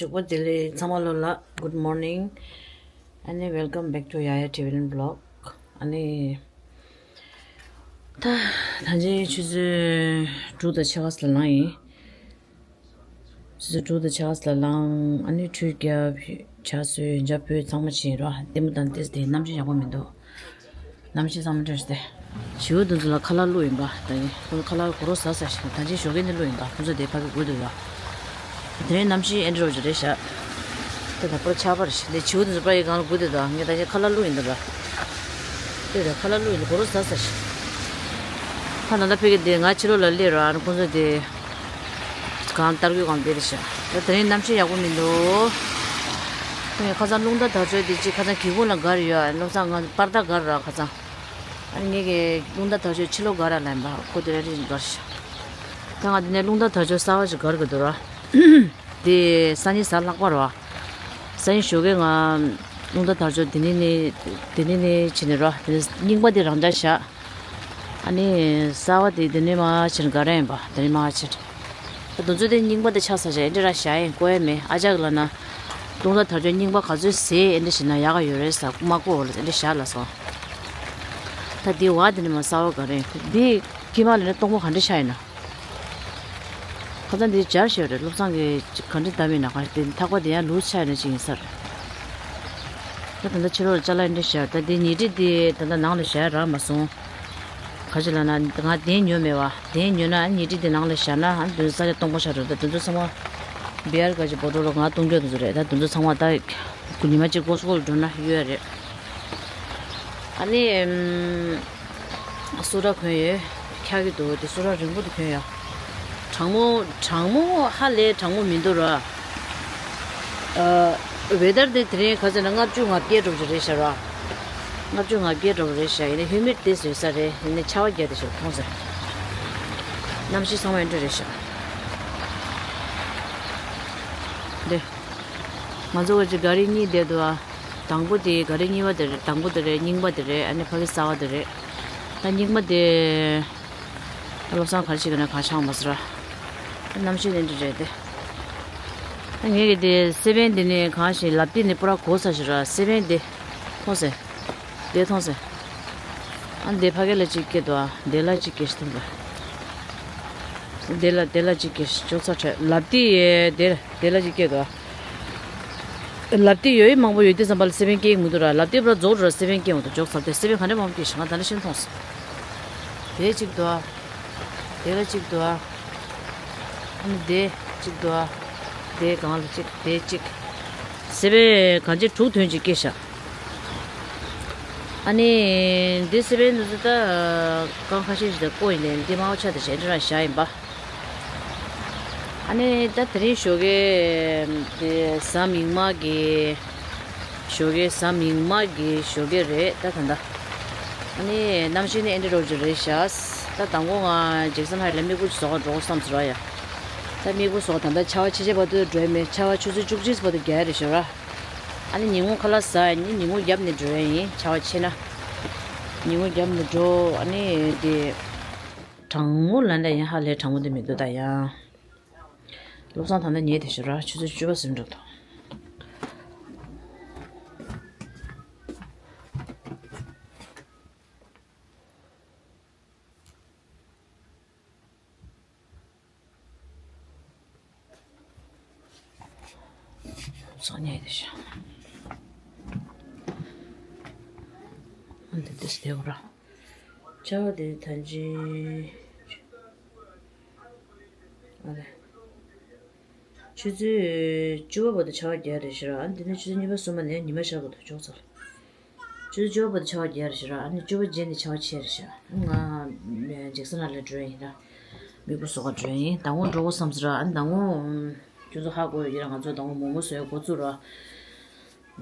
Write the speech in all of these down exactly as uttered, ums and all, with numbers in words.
ཞོགས་པ་བདེ་ལེགས་ཚང་མ་ལོ་ལ། Good morning. ཨ་ནི་welcome back to Yaya Tibetan vlog. ཨ་ནི་ད་ད་ཅི་ཆུ་ཚོད་དྲུག་དང་ཕྱེད་ཀ་ཙམ་ལ་ལངས་ཡིན། ཆུ་ཚོད་དྲུག་དང་ཕྱེད་ཀ་ཙམ་ལ་ལངས། ཨ་ནི་ཁྲུས་བརྒྱབ། ཇ་བཟོས། ཇ་ཕུད། ཚང་མ་བྱས་རོ། ལྟད་མོ་དང་ཏོག་ཙམ་དེ་གནམ་གཤིས་ཡག་པོ་མི་འདུག་གནམ་གཤིས་བསམ་བློ་སྤྲོད་ཤེས་ཏེ། བྱིའུ་དེ་ཚོ་ལ་ཁ་ལག་བླུགས་ཡིན་པ། ད་ཡིན་ཁོ་ཚོ་ཁ་ལག་གོ་རོ་ཟ་ཟ་ཞིག་ད་ཅི་ཞོགས་ཀས་ནས་བླུགས་ཡིན་པ། ཁོ་ཚོ་དེ་ཕ་གི་སྒུག་འདུག་ལ། དེ་རིང་གནམ་གཤིས་ཨེ་འདྲ་རོ་ཅིག་རེད་ཤག་དེ་ད་པར་ཆགས་པ་རེད་ཤག་དེ་བྱིའུ་དེ་ཚོ་པར་ཡི་སྒང་ལ་སྒུག་འདུག་ད་ངས་ད་ཅི་ཁ་ལག་བླུགས་ཡིན་འདུག་ལ། དེ་ད་ཁ་ལག་བླུགས་ཡིན་འདུག་གོ་རོ་ཟ་ཟ་ཞིག་ཁ་ན་ད་ཕ་གི་དེ་ང་ཕྱི་ལོགས་ལ་སླེབས་རོ། ཨ་ནི་ཁོ་ཚོ་དེ། གང་ལྟར་གྱི་གང་བདེ་རེད་ཤག་ད་དེ་རིང་གནམ་གཤིས་ཡག་པོ་མི་འདུག་ཁོ་ཡང་ཁ་སང་རླུང་རྟ་དར་ལྕོག་དེ་གཅིག་ཁ་སང་སྒེའུ་ཁུང་ལ་སྒར་ཡོད། བློ་བཟང་ང་པར་རྟགས་སྒར་ར་ཁ་སང་། ཨ་ནི་ངས་ཀྱི་རླུང་རྟ་དར་ལྕོག་ཕྱི་ལོགས་སྒར་ར་ལ་ཡིན་པ། ཁོ་དེ་རིང་རེད་སྒར་ཤག་ད་ང་འདི་ནས་རླུང་རྟ་དར་ལྕོག་གསར་པ་ཞིག་སྒར་གི་འདུག་ར། དེ་སང་ཉིན་གཟའ་ལྷག་པ་ར། སང་ཉིན་ཞོགས་ཀས་ང་རླུང་རྟ་དར་ལྕོག་དེ་ནས་ནས་དེ་ནས་ནས་བྱས་ནས་ར། དེ་ནས་རྙིང་པ་དེ་རང་འཇགས་བཞག་ཨ་ནི་གསར་པ་དེ་དེ་ནས་མར་ཕྱིན་ག་རེ་ཡིན་པ། དེ་ནས་མར་ཕྱིན། ད་དུང་ཚོད་དེ་རྙིང་པ་དེ་ཆགས་ས་ཆགས་ཨེ་འདྲ་ར་བཞག་ཡིན་ཀོ་ཡ་མེད། ཨ་ཅག་ལ་ན་རླུང་རྟ་དར་ལྕོག་རྙིང་པ་ག་ཚོད་ཟས་ཨེ་འདྲ་བྱས་ན་ཡག་ག་ཡོད་རེད་ཟེར། མ་ཀོ་ལ་ཨེ་འདྲ་བཞག་ལ་སོང་། ད་དེ་བ་དེ་ནས་མར་གསར་པ་ག་རེ་ཡིན། དེ་ཁྱི་མ་ལ་ནི་སྟོང་པ་ག་འདྲ་ཆགས་ཡིན་ན། ཁ་སང་དེ་སྦྱར་བཞག་རེད། བློ་བཟང་གིས་ག་འདྲ་བཏབ་མིན་ན་ག་དེ་ཐག་པ་དེ་ཡང་ལུས་ཆགས་ཡིན་ན་ཅིག་ཡིན་ས་རེད། ད་ད་ལྟ་ཕྱི་ལོགས་ལ་ཅ་ལག་འདི་བཞག་ད་དེ་ཉལ་ཁྲི་དེ་ད་ལྟ་ནང་ལ་བཞག་རག་མ་སོང་། ག་ཅི་ལབ་ན་ང་གདན་ཉོས་མེད་པ། གདན་ཉོས་ན་ཉལ་ཁྲི་དེ་ནང་ལ་བཞག་ན་ཨ་དོན་ས་ཆ་སྟོང་པ་ཆགས་འགྲོ། ད་དེ་ཚོ་ཚང་མ་བི་ཨར་ག་ཅི་བོ་ཊོ་ལ་ང་གཏོང་རྒྱུ་དེ་ཚོ་རེད། ད་དེ་ཚོ་ཚང་མ་ད་ཉི་མ་གཅིག་ཀོ་སི་ཀོ་ལ་འགྲོ་ན་ཡོད་རེད། ཨ་ནི་ཨམ། སུ་ར་གོན་ཡོད། འཁྱག་གི་འདུག་དེ་སུ་ར་རིང་པོ་དེ་གོན་ཡོད། གྲང་མོ་གྲང་མོ་ཧ་ལས་གྲང་མོ་མི་འདུག་ར། ཨ། ཝེ་དར་དེ་དེ་རིང་ག་ཚོད་ན་ལྔ་བཅུ་ང་བརྒྱད་འགྲོ་གི་རེད་ཤག་ར། ལྔ་བཅུ་ང་བརྒྱད་འགྲོ་གི་རེད་ཤག་ཡིན་ནའི་ཧིའུ་མིཌ་དེ་བཟོས་ས་རེད། ཡིན་ནའི་ཆར་པ་བརྒྱབ་དེ་ཞིག་མཐོང་ཟེར། གནམ་གཤིས་ཚང་མ་ཨེ་འདྲ་རེད་ཤག་དེ། ང་ཚོ་བ་ཅི་ག་རི་གཉིས་བསྡད་འདུག་ཨ། དང་པོ་དེ་ག་རི་གཉིས་པ་དེ་རེད། དང་པོ་དེ་རེད། རྙིང་པ་དེ་རེད། ཨ་ནི་ཕ་གི་གསར་པ་དེ་རེད། ད་རྙིང་པ་དེ་བློ་བཟང་ག་རེ་བྱེད་ཀྱི་ན་གང་ཆགས་མ་ཟེར་ར། གནམ་གཤིས་དེ་འདྲ་རེད་དེ། ད་ངས་ཀྱི་དེ་སེ་བན་དེ་ནས་གང་ཞིག་ལབ་དེ་ནས་པུ་ར་གོ་ས་ཞིག་ར། སེ་བན་དེ་མཐོང་སེ། དེ་མཐོང་སེ། ཨ་འདི་ཕ་གི་ལ་གཅིག་སྐྱེས་འདུག་ཨ། དེ་ལ་གཅིག་སྐྱེས་ཤི་མཐོང་གི། དེ་ལ་དེ་ལ་གཅིག་སྐྱེས་ཤི་ཅོག་ཚ་ཁྲེ་ལབ་དེ་ཡེ་དེ་དེ་ལ་གཅིག་སྐྱེས་འདུག་ཨ། ལབ་དེ་ཡོད་མང་པོ་ཡོད་དེ་བསམ་པ་ལ་སེ་བན་སྐྱེ་གི་མི་འདུག་ར། ལབ་དེ་པུ་ར་རྫོགས་འགྲོ་ར་སེ་བན་སྐྱེ་འོང་དུ་ཅོག་ཚ་དེ་སེ་བན་ག་འདྲ་མང་པོ་སྐྱེས་ཤི་ང་ད་ལ་ཤི་མཐོང་སེ། དེ་གཅིག་འདུག་ཨ། དེ་ལ་གཅིག་འདུག་ཨ། ཨ་ནི་དེ་གཅིག་འདུག་ཨ། དེ་སྒང་ལ་གཅིག་དེ་གཅིག་སེ་བན་གང་ཅི་དྲུག་ཐོན་ཅིག་སྐྱེས་ཤག་ཨ་ནི་འདི་སེ་བན་འདི་ཚོ་ད་རྐང་ཁ་ཤས་ཤིག་ད་བརྐོས་ཡིན་ནའི་འདི་དམར་པོ་ཆགས་དེ་གཞན་འདྲ་རང་བཞག་ཡིན་པ། ཨ་ནི་ད་དེ་རིང་ཞོགས་ཀས་དེ་གཟའ་མིག་དམར་གྱི་ཞོགས་ཀས་གཟའ་མིག་དམར་གྱི་ཞོགས་ཀས་རེད་ད་ད་ལྟ། ཨ་ནི་གནམ་གཤིས་ནི་ཨེ་འདྲ་རོ་ཅིག་རེད་ཤག་ད་དང་པོ་ང་ཇེག་སན་ཧའེ་ལ་མིག་དཔེ་ཅིག་བཟོ་ག་འགྲོ་དགོས་བསམ་ཟེར་བ་ཡ། ད་མིག་དཔེ་བཟོ་ག་ད་ལྟ་ཆར་པ་ཆེ་ཆེ་བར་དུ་འགྲོ་ཡ་མེད། ཆར་པ་ཆུ་ཚོད་བཅུ་གཅིག་བར་དུ་རྒྱག་ཡ་རེད་ཤག་ར། ཨ་ནི་ཉིན་གུང་ཁ་ལག་ཟ་ཡ་ནི་ཉིན་གུང་རྒྱབ་ནས་འགྲོ་ཡ་ཡིན། ཆར་པ་ཆེ་ན། ཉིན་གུང་རྒྱབ་ནས་འགྲོ། ཨ་ནི་དེ། གྲང་མོ་ལ་འདྲ་ཡིན་ཧ་ལས་གྲང་མོ་དེ་མི་འདུག་ད་ཡ། བློ་བཟང་ད་ལྟ་ཉལ་བསྡད་ཤག་ར། ཆུ་ཚོད་བཅུ་པ་ཟིན་འགྲོ་འདུག་བློ་བཟང་ཉལ་བསྡད་ཤག་ཨ་འདི་ཏིས་བསྡད་འོ་ར། ཆར་པ་དེ་ད་ཅི། ཨ་ལེ། ཆུ་ཚོད་བཅུ་པ་བར་དུ་ཆར་པ་རྒྱག་རེད་ཤག་ར། ཨ་འདི་ནས་ཆུ་ཚོད་གཉིས་པ་གསུམ་པ་ནས་ཉི་མ་ཤར་དགོས་འདུག་ཅོག་ཙེ་ལ། ཆུ་ཚོད་བཅུ་པ་བར་དུ་ཆར་པ་རྒྱག་རེད་ཤག་ར། ཨ་ནི་བཅུ་པ་རྗེས་ནས་ཆར་པ་ཆད་རེད་ཤག་ང་ཇེག་སན་ཧའེ་ལ་འགྲོ་ཡིན་ར། མིག་དཔེ་བཟོ་ག་འགྲོ་ཡིན། མདང་དགོང་འགྲོ་དགོས་བསམ་ཟེར་ར། ཨ་ནི་མདང་དགོང་ཁྱོད་ཚོ་ཧ་གོ་ཡོད་ཀྱི་ར། ང་ཚོ་མདང་དགོང་མོག་མོག་བཟོ་ཡ་འགོ་བཙུགས་ར།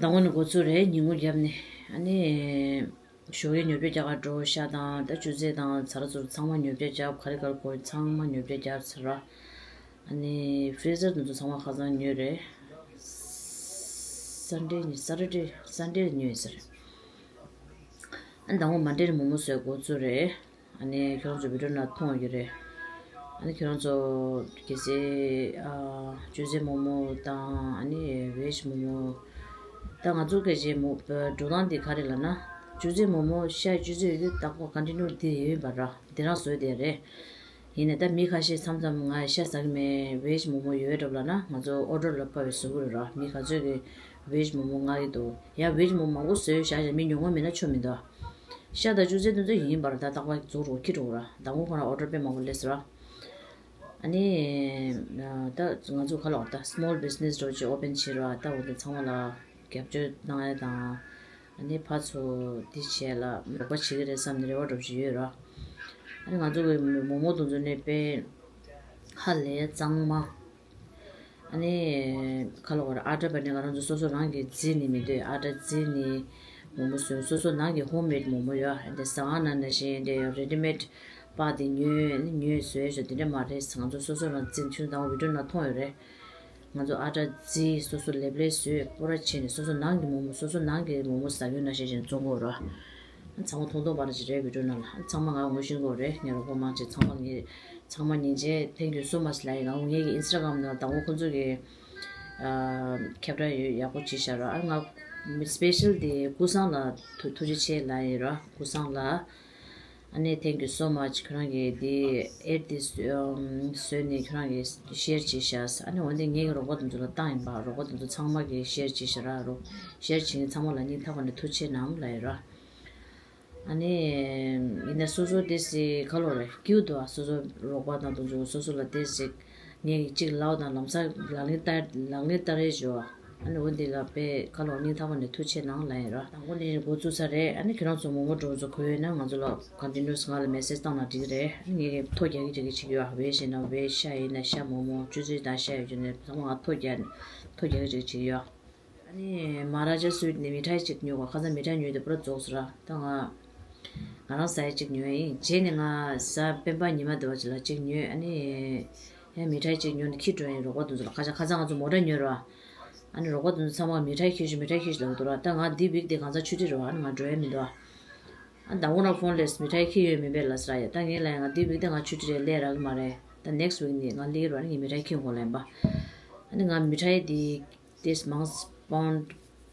མདང་དགོང་ནས་འགོ་བཙུགས་རེད། ཉིན་གུང་རྒྱབ་ནས། ཨ་ནི། ཞོགས་ཀས་ཉོ་སྤྲད་རྒྱག་ག་འགྲོ། ཤ་དང་ད་ཆུ་ཚོད་དང་ཚ་ར་ཚུར་ཚང་མ་ཉོ་སྤྲད་རྒྱབ། ག་རེ་ག་རེ་དགོས་ཚང་མ་ཉོ་སྤྲད་རྒྱབ་ཚར་ར། ཨ་ནི་ཕི་རི་ཛར་དེ་ཚོ་ཚང་མ་ཁ་སང་ཉོས་རེད། སན་ཌེ་ཉིན་སེ་ཊར་ཌེ་སན་ཌེ་ཉོས་ཡིན་ས་རེད། ཨ་ནི་ཟླ་ངོ་མ་འདྲེ་ནས་མོག་མོག་བཟོས་འགོ་བཙུགས་རེད། ཨ་ནི་ཁྱོད་རང་ཚོ་བི་ཌིའོ་ནང་མཐོང་ཡོད་རེད། ཨ་ནི་ཁྱེད་རང་ཚོ་གལ་སྲིད་ཨ་ཅུ་ཙེ་མོག་མོག་དང་ཨ་ནི་ཝེཇ་མོག་མོག་ད་ང་ཚོ་གལ་སྲིད་མོག་འགྲོ་སྟངས་འདི་ག་རེ་ལབ་ན། ཅུ་ཙེ་མོག་མོག་ཤ་ཅུ་ཙེ་ཡོད་དུས་རྟག་པར་ཀོན་ཊི་ནིའུ་འདི་ཡོད་པ་ར། འདི་རང་བཟོས་བསྡད་རེད། ཡིན་ནའི་ད་མི་ཁ་ཤས་མཚམས་མཚམས་ང་ཤ་ཟ་གི་མེད། ཝེཇ་མོག་མོག་ཡོད་འགྲོ་ལབ་ན་ང་ཚོ་ཨོ་ཌར་ལ་ཕབ་པའི་བཟོ་གི་རེད་ར། མི་ག་ཚོད་ཀྱིས་ཝེཇ་མོག་མོག་མངག་གི་འདུག་ཡང་ཝེཇ་མོག་མོག་མང་པོ་བཟོས་བཞག་ཀྱང་མི་ཉོ་མཁན་མེད་ན་ཆོ་མི་འདུག་ཤ་དང་ཅུ་ཙེ་དེ་ཚོ་ཡིན་པར་ད་རྟག་པར་རྫོགས་འགྲོ་ཁྱི་འགྲོ་ར། དང་པོ་ཁོ་རང་ཨོ་ཌར་དཔེ་མང་པོ་སླེབས་སོང་ར། ཨ་ནི་ད་ང་ཚོ་ཁ་ལོག་ད་སི་མོལ་བི་ཛི་ནེ་སི་འདྲ་བོ་ཅིག་ཨོ་པན་བྱེད་ར། ད་འོ་དེ་ཚང་མ་ལ་རྒྱབ་སྐྱོར་གནང་ཡ་དང་། ཨ་ནི་ཕར་ཚུར་འདི་བྱས་ལ་རོགས་པ་བྱེད་ཀྱི་རེད་བསམ་ནས་རེ་བ་འདྲ་བོ་ཅིག་ཡོད་ར། ཨ་ནི་ང་ཚོ་གི་མོག་མོག་དེ་ཚོ་ནི་དཔེ་ཧ་ལས་གཙང་མ། ཨ་ནི་ཁ་ལོ་བར་ཨ་ཊ་པ་ནི་ང་རང་ཚོ་སོ་སོ་རང་གིས་བརྫིས་ནི་མི་འདུག་ཨ་ཊ་བརྫིས་ནི་མོག་མོག་བཟོས། སོ་སོ་ནང་གི་ཧོམ་མེཌ་མོག་མོག་ཡོད། ཨ་འདི་ཟ་ཁང་ནང་ནང་བཞིན་འདི་རེ་ཌི་མེཌ་པ་དེ་ཉོས། ཨ་ནི་ཉོས་བཟོས་བཟོས་དེ་འདྲ་མ་རེད། ང་ཚོ་སོ་སོ་རང་བརྫིས། ཁྱོད་དང་བི་ཌིའོ་ནང་མཐོང་ཡོད་རེད། ང་ཚོ་ཨ་ཊ་བརྫིས། སོ་སོ་ལེབ་ལེབ་བཟོས། སྤོ་ར་བྱས་ནས་སོ་སོ་ནང་གི་མོག་མོག་སོ་སོ་ནང་གི་མོག་མོག་ཟ་རྒྱུ་ནང་བཞིན་བྱས་ནས་བཙོང་གི་ཡོད་རེད། ཚང་མ་མཐོང་མཐོང་པ་ར་ཅིག་རེད། བི་ཌིའོ་ནང་ལ་ཚང་མ་ང་ངོ་ཤེས་ཀྱི་ཡོད་རེད། ངའི་རོགས་པ་མང་ཆེ་ཚང་མ་ངའི་ཚང་མ་ཉིན་བྱེད། Thank you so much ལབ་ཡིན། ང་ངའི་ཨིན་སི་ཊ་གྷ་རམ་ནང་དང་པོ་ཁོང་ཚོ་གི་ཨ་ཁྱབ་བསྒྲགས་ཡོད། ཡག་པོ་བྱས་བཞག་ར། ཨ་ང་སི་པེ་ཤལ་དེ་ཀུན་བཟང་ལ་ཐུགས་ཐུགས་རྗེ་ཆེ་ལབ་ཡིན་ར། ཀུན་བཟང་ལ། ཨ་ནི་thank you so much ཁྱོད་རང་གིས་དེ་ཨེཌ་དེ་བཟོས་ནས་ཁྱོད་རང་གིས་ཤེར་བྱས་བཞག་ཨ་ནི་འོན་ཏེ་ངའི་རོགས་པ་དེ་ཚོ་ལ་བཏང་ཡིན་པ། རོགས་པ་དེ་ཚོ་ཚང་མ་གིས་ཤེར་བྱས་བཞག་ར། རོགས་ཤེར་བྱས་ནས་ཚང་མ་ལ་སྙིང་ཐག་པ་ནས་ཐུགས་རྗེ་ཆེ་གནང་ལབ་ཡིན་ར། ཨ་ནི་ཡིན་ན་སོ་སོ་དེ་སི་ཁ་ལོ་རེ་སྐྱིད་འདུག་ཨ་སོ་སོ་རོགས་པ་དང་དུ་འཇུག་སོ་སོ་ལ་དེ་སི་ངས་གཅིག་ལའོ་དང་ལམ་སང་ལག་ལེན་བསྟར་ལག་ལེན་བསྟར་རེ་ཞུ་བ། ཨ་ནི་འོ་འདི་ལ་དཔེ་ཁ་ལོ་སྙིང་ཐག་པ་ནས་ཐུགས་ཆེ་གནང་ལབ་ཡིན་ར། དང་པོ་ནས་འགོ་བཙུགས་ས་རེད། ཨ་ནི་ཁྱེད་རང་ཚོ་མོག་མོག་འགྲོ་ཚོ་གོ་ཡོད་ན་ང་ཚོ་ལ་ཀོན་ཊི་ནིའུ་སི་ང་ལ་མེ་སེ་ཇི་བཏང་ན་འགྲིག་གི་རེད། ཨ་ནི་ངས་ཐོ་རྒྱག་གི་རྒྱག་གི་བྱེད་ཀྱི་ཡོད། ཝེ་ཤེ་ན་ཝེ་ཤ་ཡིན་ན་ཤ་མོག་མོག་ཅུ་ཅུ་དང་ཤ་ཡོད་རྒྱུ་ནས་ཚང་མ་ང་ཐོ་རྒྱག་ཐོ་རྒྱག་གི་རྒྱག་གི་བྱེད་ཀྱི་ཡོད། ཨ་ནི་མ་ར་ཇ་སུའིཊ་ནས་མི་ཐའི་གཅིག་ཉོས་པ། ཁ་སང་མི་ཐའི་ཉོས་དེ་པུ་ར་རྫོགས་སོང་ར། ད་ང་ང་རང་ཟ་ཡ་གཅིག་ཉོས་ཡིན། རྗེས་ནས་ང་གཟའ་སྤེན་པ་ཉི་མ་དེ་བ་ཅིག་ལ་གཅིག་ཉོས། ཨ་ནི་ཡང་མི་ཐའི་གཅིག་ཉོས་ནས་འཁྱེར་འགྲོ་ཡིན། རོགས་པ་དེ་ཚོ་ལ། ཁ་ཤས་ཁ་སང་ང་ཚོ་མོ་ཊ་ཉོས་ར། ཨ་ནི་རོགས་པ་དེ་ཚོ་ཚང་མ་མི་ཐའི་འཁྱེར་ཤོག་མི་ཐའི་འཁྱེར་ཤོག་ལབ་འདུག་ར། ད་ང་འདི་ཝིག་དེ་གང་ཚ་ཆུ་ཊི་རེད་བ། ཨ་ནི་ང་འགྲོ་ཡ་མི་འདུག་ཨ་ནི་དང་པོ་རང་ཕོན་སླེབས། མི་ཐའི་འཁྱེར་ཡོད་མིན་པས་ལབ་ཟེར་ཡ། ད་ངས་ལབ་ཡ་ང་འདི་ཝིག་དེ་ང་ཆུ་ཊི་རེད། ལས་རག་གི་མ་རེད། ད་ནེག་སི་ཝིག་ནས་ང་སླེབས་ར། ཨ་ནི་ངས་མི་ཐའི་འཁྱེར་དགོས་ལབ་ཡིན་པ། ཨ་ནི་ང་མི་ཐའི་དེ། ཏེས་མང་པོན་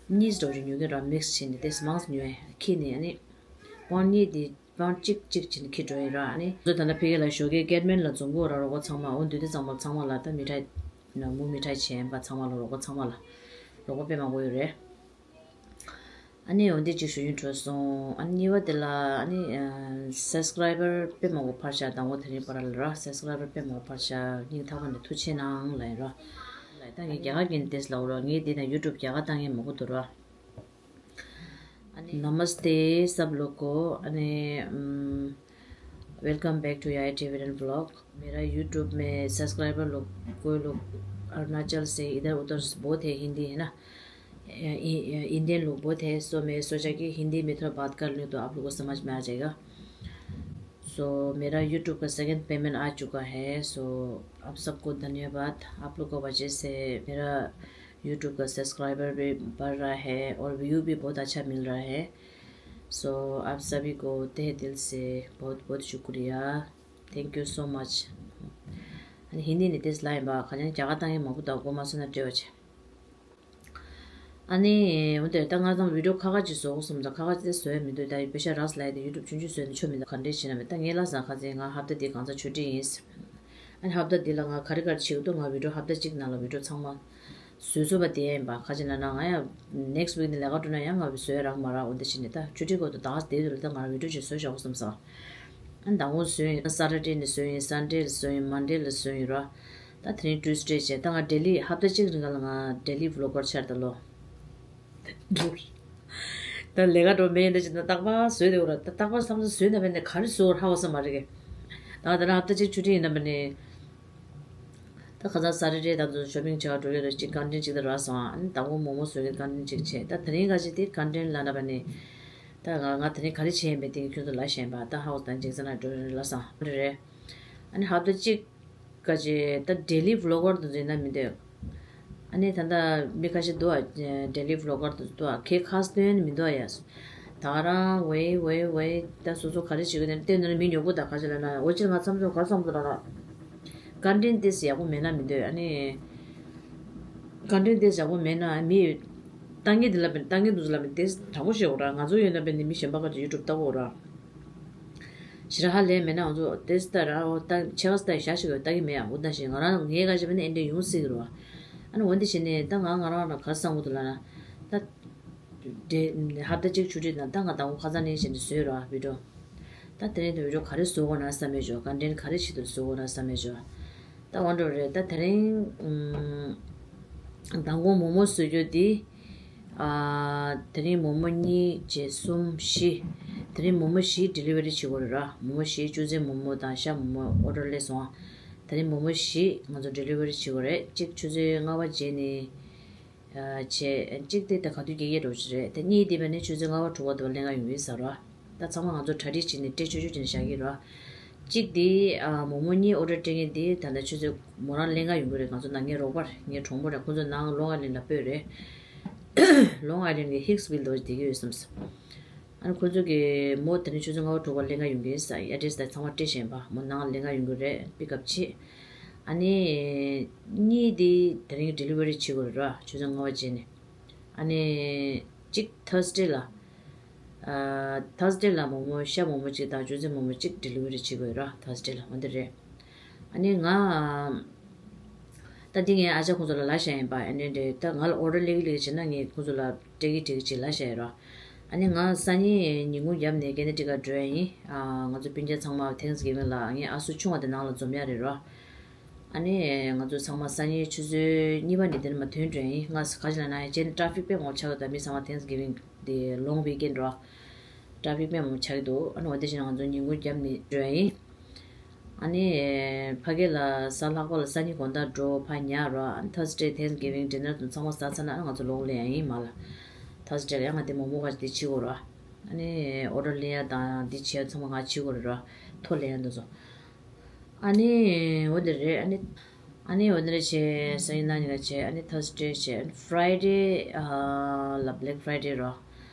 གཉིས་འདྲ་བོ་ཅིག་ཉོ་གི་ར། མིག་སི་བྱས་ནས་ཏེས་མང་ཉོས། ཁྱེར་ནས་ཨ་ནི་པོན་གཉིས་དེ་པོན་གཅིག་གཅིག་བྱས་ནས་ཁྱེར་འགྲོ་ཡིན་ར། ཨ་ནི་ང་ཚོ་ད་ལྟ་ཕ་གི་ལ་ཞོགས་ཀས་ཀེད་མན་ལ་འཛོམས་གོ་ར། རོགས་པ་ཚང་མ་འོ་འདུག་དེ་ཚང་མ་ཚང་མ་ལ་ད་མི་ཐའི་ན་མོ་མི་ཐའི་བྱས་ཡིན་པ། ཚང་མ་ལ་རོགས་པ་ཚང་མ་ལ་རོགས་པ་དཔེ་མང་པོ་ཡོད་རེད། ཨ་ནི་འོ་འདི་གཅིག་ཞུ་རྒྱུ་འཕྲོད་སོང་། ཨ་ནི་གཉིས་པ་དེ་ལ་ཨ་ནི་སབ་སི་ཀ་རའི་བར་དཔེ་མང་པོ་འཕར་ཤག་དང་པོ་དེ་རིང་བར་ལ་ར་སབ་སི་ཀ་རའི་བར་དཔེ་མང་པོ་འཕར་ཤག་སྙིང་ཐག་པ་ནས་ཐུགས་རྗེ་ཆེ་གནང་ལབ་ཡིན་ར། ལབ་ད་ངས་རྒྱ་གར་གྱི་འདི་ལབ་ར། ངས་འདི་ན་ཡུ་ཊུབ་རྒྱ་གར་བཏང་མཁན་མང་པོ་འདུག་ར། ཨ་ནི། नमस्ते सब लोग को। अने, उम, welcome back to A I Tibetan vlog। मेरा YouTube में सब्सक्राइबर लोग, कोई लोग अरुणाचल से इधर उधर बहुत है, हिंदी है ना, इ-, इ-, इंडियन लोग बहुत है, सो मैं सोचा कि हिंदी में थोड़ा बात कर लूँ तो आप लोग को समझ में आ जाएगा। सो मेरा YouTube का सेकंड पेमेंट आ चुका है। सो आप सबको धन्यवाद। आप लोग की वजह से मेरा YouTube का सब्सक्राइबर भी बढ़ रहा है और व्यू भी बहुत अच्छा मिल रहा है। सो आप सभी को तहे दिल से बहुत बहुत शुक्रिया। Thank you so much. ཨ་ནི་ཧིན་དི་ནས་དེ་ལབ་ཡིན་པ། ཁ་ཉན་རྒྱ་གར་བཏང་ཡིན་མང་པོ་འདུག་དགོངས་པ་མ་ཚོམ་ན་སྤྲོད་པ་བྱེད། ཨ་ནི་འོན་ཏེ་ད་ང་ཚང་བི་ཌིའོ་ཁ་ཁ་ཅིག་བཟོ་དགོས་བསམ་ད་ཁ་ཁ་ཅིག་བཟོ་ཡ་མི་འདུག་ད་པེ་ཤ་རག་སོང་ལབ་ཡ་དེ་ཡུ་ཊུབ་ཆུང་ཆུང་བཟོས་ནས་ཆོ་མི་འདུག་ག་འདྲས་བྱེད་ན་མེད། ད་ངས་ལབ་སོང་ཁ་སང་ང་ཧབ་ཏ་འདི་གང་ཚ་ཆུ་ཊི་ཡིན། ཨ་ནི་ཧབ་ཏ་འདི་ལ་ང་ག་རེ་ག་རེ་བྱེད་ཀྱི་འདུག་ང་བི་ཌིའོ་ཧབ་ཏ་གཅིག་ནང་ལ་བི་ཌིའོ་ཚང་མ་བཟོས་ཚུགས་པ་དེ་ཡིན་པ། ཁ་ཅིག་ན་ན་ང་ཡང་ནེག་སི་ཝིག་ནས་ལས་ཀ་འགྲོ་ན་ཡང་ང་བཟོ་ཡ་རག་མ་རག་འོ་འདི་བྱས་ནས་ད་ཆུ་ཊི་གོ་ཏོ་ད་དེ་དུས་ལ་ད་ང་རང་བི་ཌིའོ་ཅིག་བཟོས་བཞག་དགོས་བསམ་སོང་། ཨ་ནི་དང་པོ་བཟོས་ཡིན། སེ་ཊར་ཌེ་ནས་བཟོས་ཡིན། སན་ཌེ་ལ་བཟོས་ཡིན། མན་ཌེ་ལ་བཟོས་ཡིན་ར། ད་དེ་རིང་ཊུ་སི་ཌེ་བྱས། ད་ང་ཌེ་ལི་ཧབ་ཏ་གཅིག་རིང་ག་ལ་ང་ཌེ་ལི་བི་ལོག་གར་ཆགས་ད་ལོ། ད་ལས་ཀ་འགྲོ་མེད་ཡིན་ད་ཅི་ད་རྟག་པར་བཟོས་དེ་འོ་ར། ད་རྟག་པར་བསམ་ཚུལ་བཟོས་ན་བས་ནས་ག་རེ་བཟོ་ཧ་གོ་ས་མ་རེད་གི། ད་ང་ད་ལྟ་ཧབ་ཏ་གཅིག་ཆུ་ཊི་ཡིན་ན་བས་ནས། ད་ཁ་སང་སེ་ཊར་ཌེ་དང་དུ་ཤོ་པིང་བྱེད་ག་འགྲོ་ཡོད་རེད། གཅིག་ཀོན་ཊེན་ཊི་གཅིག་ད་རག་སོང་། ཨ་ནི་དང་པོ་མོག་མོག་བཟོ་གི་ཀོན་ཊེན་ཊི་གཅིག་བྱས། ད་དེ་རིང་ག་ཅིག་དེ་ཀོན་ཊེན་ཊི་ལབ་ན་བས་ནས། ད་ང་ང་དེ་རིང་ག་རེ་བྱས་ཡིན་པའི་སྟེང་གི་ཁྱོད་ཚོ་ལ་བཤད་པ། ད་ཧ་གོ་ད་འཇིག་ཚ་ན་འགྲོ་ལ་སང་རེད། ཨ་ནི་ཧབ་ཏ་གཅིག་ག་ཅེ་ད་ཌེ་ལི་བི་ལོག་གར་དུ་འཛིན་ན་མི་འདོད། ཨ་ནི་ད་ལྟ་མི་ཁ་ཤས་འདུག་ཨ། ཌེ་ལི་བི་ལོག་གར་དུ་འདུག་ཨ། ཁྱེད་ཁ་སྟོན་མི་འདུག་ཨ་ཡ། ད་རང་ཝེ་ཝེ་ཝེ་ད་སོ་སོ་ག་རེ་བྱེད་ཀྱི་འདུག་ལྟས་ནོར་མི་ཉོ་གོ་ད་ག་ཅེ་ལ་ན་འོ་ཅེ་ང་མཚམས་མཚམས་ག་རེ་བསམ་འདུག་ལ་ན། ཀོན་ཊེན་ཊི་ཏོག་ཙམ་ཡག་པོ་མེད་ན་མི་འདོད། ཨ་ནི་ཀོན་ཊེན་ཊི་ཏོག་ཙམ་ཡག་པོ་མེད་ན་མི་ལྟ་མཁན་དེ་ལ་ལྟ་མཁན་དེ་ཚོ་ལ་ཏོག་ཙམ་དྲང་པོ་བཤད་དགོས་ར། ང་ཚོ་ཡོད་ན་དཔེ་ནི་མི་གཞན་པ་ག་ཚོད་ཡུ་ཊུབ་ལྟ་གོ་ར། ཞེ་དྲག་ཧ་ལས་མེད་ན་ང་ཚོ་ཏོག་ཙམ་ལྟ་ར། འོ་ད་ཕྱེད་ཀ་ཙམ་ལྟ་ཡི་ཞག་ཞིག་ལྟ་གི་མེད་ཡ། འོ་ད་ཞེ་ང་རང་ངའི་ག་ཅི་བས་ན་ཨེ་འདྲ་ཡོང་སྲིད་གི་ར། ཨ་ནི་འོ་འདི་བྱས་ནས་ད་ང་ང་རང་ལ་ག་རེ་བསམ་གི་འདུག་ལབ་ན། ད་དེ་ཧབ་ཏ་གཅིག་ཆུ་ཊི་དང་། ད་ང་དང་པོ་ཁ་སང་ནས་བྱས་ནས་བཟོས་ར་བི་ཌི་ཡོ། ད་དེ་རིང་དུ་བི་ཌི་ཡོ་ག་རེ་བཟོ་དགོས་ན་བསམ་མེད་བྱོས། ཀོན་ཊེན་ཊི་ག་རེ་བྱེད་དུ་བཟོ་དགོས་ན་བསམ་མེད་བྱོས། ད་འོ་འདྲ་རེད། ད་དེ་རིང་ཨམ། མདང་དགོང་མོག་མོག་བཟོ་རྒྱུ་འདི། ཨ། དེ་རིང་མོག་མོག་གཉིས་བྱས་གསུམ་བཞི། དེ་རིང་མོག་མོག་བཞི་ཌི་ལི་ཝ་རི་བྱེད་དགོས་རེད་ར། མོག་མོག་བཞི། ཆུ་ཚོད་མོག་མོག་དང་ཤ་མོག་མོག་ཨོ་ཌར་སླེབས་སོང་། དེ་རིང་མོག་མོག་བཞི་ང་ཚོ་ཌི་ལི་ཝ་རི་བྱེད་དགོས་རེད། གཅིག་ཆུ་ཚོད་ལྔ་པ་རྗེས་ནས། ཨ། བྱས། གཅིག་དེ་ད་ག་དུས་སྐྱེལ་ཡས་འགྲོ་གི་རེད། དེ་གཉིས་དེ་བས་ནས་ཆུ་ཚོད་ལྔ་པ་དྲུག་པ་དུ་བ་ལེན་ག་ཡོང་གི་ཡིན་ཟེར་རོ། ད་ཚང་མ་ང་ཚོ་གྲ་སྒྲིག་བྱས་ནས་སྤྲད་ཆོག་ཆོག་བྱས་ནས་བཞག་གི་རོ། གཅིག་དེ། ཨ། མོག་མོག་གཉིས་ཨོ་ཌར་སྤྲད་མཁན་དེ་ད་ལྟ་ཆུ་ཚོད་མོ་རང་ལེན་ག་ཡོང་གི་རེད། ང་ཚོ་ནང་ངའི་རོགས་པ་རེད། ངའི་གྲོགས་པོ་རེད། ཁོ་ཚོ་ནང་ལོང་ཨའི་ལན་ལ་སྤོས་རེད། ལོང་ཨའི་ལན་གྱི་ཧིག་སི་ཝིལ་དུ་བ་བསྡད་ཀྱི་ཡོད་བསམ་སོང་། ཨ་ནི་ཁོ་ཚོ་གིས་མོ་དེ་རིང་ཆུ་ཚོད་ལྔ་པ་དྲུག་པ་ལེན་ག་ཡོང་གི་ཡིན་ཟེར། ཨེ་ཌི་རེ་སི་དེ་ཚང་མ་སྤྲད་བཞག་ཡིན་པ། མོ་ནང་ལེན་ག་ཡོང་གི་རེད། པིག་ཨབ་བྱེད། ཨ་ནི་གཉིས་དེ་དེ་རིང་ཌི་ལི་ཝ་རི་བྱེད་དགོས་རེད་ར། ཆུ་ཚོད་ལྔ་པ་རྗེས་ནས། ཨ་ནི་གཅིག་ཐར་སི་ཌེ་ལ། ཨ། ཐར་སི་ཌེ་ལ་མོག་མོག་ཤ་མོག་མོག་གཅིག་དང་ཆུ་ཚོད་མོག་མོག་གཅིག་ཌི་ལི་ཝ་རི་བྱེད་དགོས་ར། ཐར་སི་ཌེ་ལ། འོ་འདི་རེད། ཨ་ནི་ང་། ད་འདི་ངས་ཨ་ཅག་ཁོང་ཚོ་ལ་ལབ་བཞག་ཡིན་པ། ཨ་ནི་འདྲ། ད་ང་ལ་ཨོ་ཌར་སླེབས་ཀྱི་སླེབས་ཀྱི་བྱས་ན་ངས་ཁོང་ཚོ་ལ་སྤྲད་ཀྱི་སྤྲད་ཀྱི་ཅིག་ལབ་བཞག་ཡིན་རོ། ཨ་ནི་ང་སང་ཉིན་ཉིན་གུང་རྒྱབ་ནས་ཀེ་ན་ཌི་ཀ་འགྲོ་ཡ་ཡིན། ཨ། ང་ཚོ་སྤུན་ཀྱག་ཚང་མ་ཐེངས་གིབ་ཝིང་ལ་ངའི་ཨ་སྲུ་ཆུང་བ་དེ་ནང་ལ་འཛོམས་ཡ་རེད་རོ། ཨ་ནི་ང་ཚོ་ཚང་མ་སང་ཉིན་ཆུ་ཚོད་གཉིས་པ་ནས་དེ་ནས་མར་ཐོན་འགྲོ་ཡ་ཡིན། ང་ག་ཅི་ལབ་ན་ཡ། རྗེས་ནས་ཊ་ཕིག་དཔེ་མང་པོ་ཆགས་ཀྱི་འདུག་མི་ཚང་མ་ཐེངས་གིབ་ཝིང་དེ་ལོང་ཝི་ཀེན་རོ། ཊ་ཕིག་དཔེ་མང་པོ་ཆགས་ཀྱི་འདུག་ཨ་ནི་འོ་དེ་བཞིན་ང་ཚོ་ཉིན་གུང་རྒྱབ་ནས་འགྲོ་ཡ་ཡིན། ཨ་ནི་ཕ་གི་ལ་གཟའ་ལྷག་པ་ལ་སང་ཉིན་དགོང་དག་འགྲོ། ཕར་ཉལ་རོ། ཨ་ནི་ཐར་སི་ཌེ་ཐེངས་གིབ་ཝིང་ཌི་ནར་དང་ཚང་མ་ཟ་ཚར་ན་ང་ཚོ་ལོག་ལེན་ཡ་ཡིན་མ་ལ། ཐར་སི་ཌེ་ལ་ཡང་ང་དེ་མོག་མོག་ག་ཅི་དེ་བྱེད་དགོས་རོ། ཨ་ནི་ཨོ་ཌར་ལེན་ཡ་དང་འདི་བྱེད་ཡ་ཚང་མ་ང་བྱེད་དགོས་རེད་རོ། ཐོ་ལེན་ཡ་འདི་ཚོ། ཨ་ནི་འོ་འདི་རེད། ཨ་ནི་ཨ་ནི་འོ་འདི་རེད་བྱས། སང་ཉིན་གནངས་ཉིན་ལ་བྱས། ཨ་ནི་ཐར་སི་ཌེ་བྱས། ཨ་ནི་ཕ་རའི་ཌེ། ཨ། ལ་བྷེ་ལེག་ཕ་རའི་ཌེ་རོ།